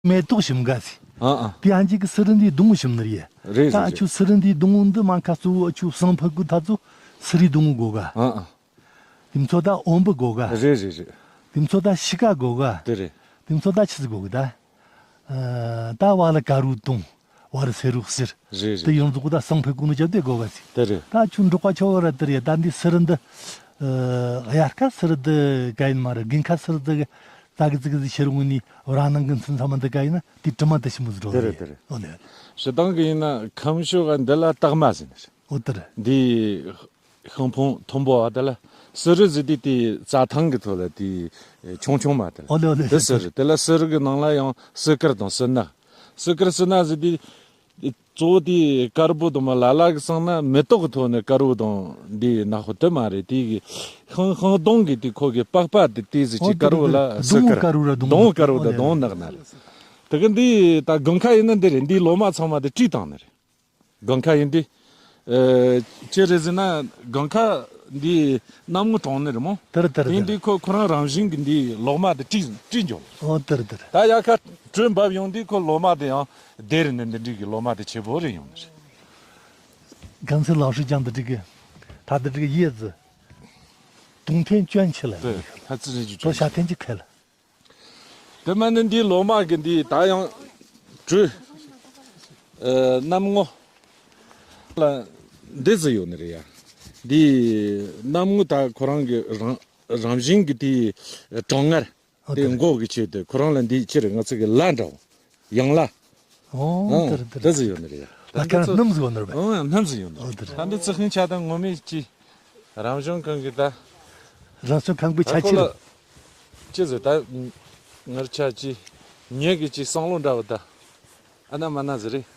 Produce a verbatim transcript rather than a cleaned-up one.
མེ་ཏོག་ཞིམ་ག་ཟིག་ཨ་ཨ། དེ་ཨ་འཇིག་གི་སི་རི་འདིའི་སྡོང་བོ་ཞིམ་ནི་རེད། རེད་ད་རེད་ཨ་ཆུ་རེད། སི་རི་འདིའི་སྡོང་བོ་འདི་མ་ཁ་གཙོ་བོ་ཨ་ཆུ་སང་ཕུ་གུ་ད་ཚོ་སི་རི་སྡོང་བོ་གོ་ག་ཨ་ཨ། དེ་ཚོ་ད་འོམ་བུ་གོ་ག་རེད་རེད་རེད། དེ་ཚོ་ད་ཤི་ཀ་གོ་ག་དེ་རེད། དེ་ཚོ་ད་ཆི་ཟིག་གོ་གི་ད། ཨ་ད་བ་ལ་ཀ་རུ་དུང་། བ་རུ་སེ་རུ་ཟེར། རེད་དེ་རེད། ཡོངས་རྫོགས་ད་སང་ཕུ་གུ་ནི་བརྒྱབ་སྟེ་གོ་ག་ཟིག་དེ་རེད། ད་ཆུ་འབྲོག་པ་ཆོ་བ་ར་དེ་རེད། ད་འདི་སི་རི་འདི། ཨ་དབྱར་ཁ་སི་རི་འདི་ག་ཡིན་མ་རེད། དགུན་ཁ་སི་རི་འདི་ད་གི་ཙི་གི་ཟིག་ཤེར་འོང་ནི་ར་ནང་གི་མཚན་ཚང་མ་འདི་ག་ཡིན་ན་དེ་དྲི་མ་དེ་ཞིམ་མོ་ཟིག་འགྲོ་དེ་རེད་དེ་རེད། ཨོ་ནི། ཞི་དང་གི་ཡིན་ན་ཁམས་ཕྱོགས་ག་འདི་ལ་སྟག་མ་ཟེར་ནི་རེད། ཨོ་དེ་རེད། འདི། ཤིང་ཕུང་མཐོན་པོ་བ་དེ་ལ་སི་རི་ཟེར་དུས་དེ་རྩྭ་ཐང་གི་ཐོག་ལ་དེ་ཆུང་ཆུང་མ་དེ་ལ། ཨོ་ལེ་ཨོ་ལེ་དེ་ཨོ་སི་རི་དེ་ལ་སི་རི་གི་ནང་ལ་ཡང་སི་ཀར་དང་སི་ནག་སི་ཀར་སི་ནག་ཟེར་དུས་གཙོ་བོ་དེ་དཀར་པོ་དང་མ་ལ་ལ་གི་སང་ན་མེ་ཏོག་གི་ཐོག་ནས་དཀར་པོ་དང་འདི་ནག་པོ་དེ་མ་རེད། དེ་གི་ཤིང་ཤིང་སྡོང་གི་དེ་ཁོ་གི་པགས་པ་དེ་དེ་ཟེར་ཨོ་ཅིག་དེ་དཀར་པོ་ལ་སི་སྡོང་ཀར་དཀར་པོ་ར་སྡོང་སྡོང་དཀར་པོ་ཨོ་དང་ལེ་ཨོ་སྡོང་ལེ་ནག་ན་རེད། དེ་གི་འདི་ད་དགུན་ཁ་ཡིན་ན་འདི་རེད། འདི་ལོ་མ་ཚང་མ་དེ་བཀྲུས་བཏང་ནི་རེད། དགུན་ཁ་ཡིན་དུས། ཨེ། ཅི་རེད་ཟེར་ན་དགུན་ཁ་འདི་གནམ་ངོ་གྲང་ནི་རེད་མོ། དེར་དེར་དེ་ཡིན་དུས་ཁོ་ཁོ་རང་རང་བཞིན་གྱི་འདི་ལོ་མ་དེ་བཀྲུས་བཀྲུས་འཇོག་ཨོ་དེར་དེར། ད་ཡ་ཁ་དྲོད་འབབ་ཡོང་དུས་ཁོ་ལོ་མ་དེ་ཡང་སྡེར་ནི་འདི་འདྲའི་གི་ལོ་མ་དེ་ཆེ་པོ་རེད་ཡོང་ནི་རེད། གང་ཚེ་ལགས་ཧྲི་ཅང་དེ་འདྲའི་གི་ད་དེ་འདྲའི་གི་ཡེ་ཙི། དུང་ཐེན་ཅོན་ཆེ་ལ་དེ་ཧ་ཙི་རེད་ཅུ་ལོ་ཤ་ཐེན་གྱི་ཁལ། དེ་མ་ནི་འདིའི་ལོ་མ་གི་འདི་ད་ཡང་དྲོད། ཨ་གནམ་ངོ་ལ་འདི་ཟིག་ཡོད་ནི་རེད་ཡ། འདི་གནམ་ངོ་ད་ཁོ་རང་གི་རང་རང་བཞིན་གྱི་དེའི་གྲང་ངར་ཨོ་དེ་དེ་མགོ་གི་ཆེད་དུ་ཁོ་རང་ལ་འདི་ཕྱིར་ང་ཚོ་གི་ལ་འདྲ་བོ་ཡང་ལ། ཨོ་ཨང་དེར་དེར་དེ་ཟིག་ཡོད་ནི་རེད་ཡ། ད་ལ་ཁ་འདི་ཚོ་སྣུམ་ཟིག་ཡོད་ནི་རེད་པས། ཨོ་ཡང་སྣུམ་ཟིག་ཡོད་ནི་ཨོ་རེད། དེར་ད་འདི་ཚོ་ཤིང་ཆ་དང་ངོ་མས་ཀྱི། རང་བྱུང་ཁང་གི་ད། རང་བྱུང་ཁང་པའི་ཆ་ཁོ་ཁྱེར། ལ། ཅི་ཟེར་ད། ངར་ཆ་ཅི། ཉེ་གི་ཅི་བསམ་བློ་འདྲ་བ་ད། ཨ་ན་མ་ན་ཟེར་རེད།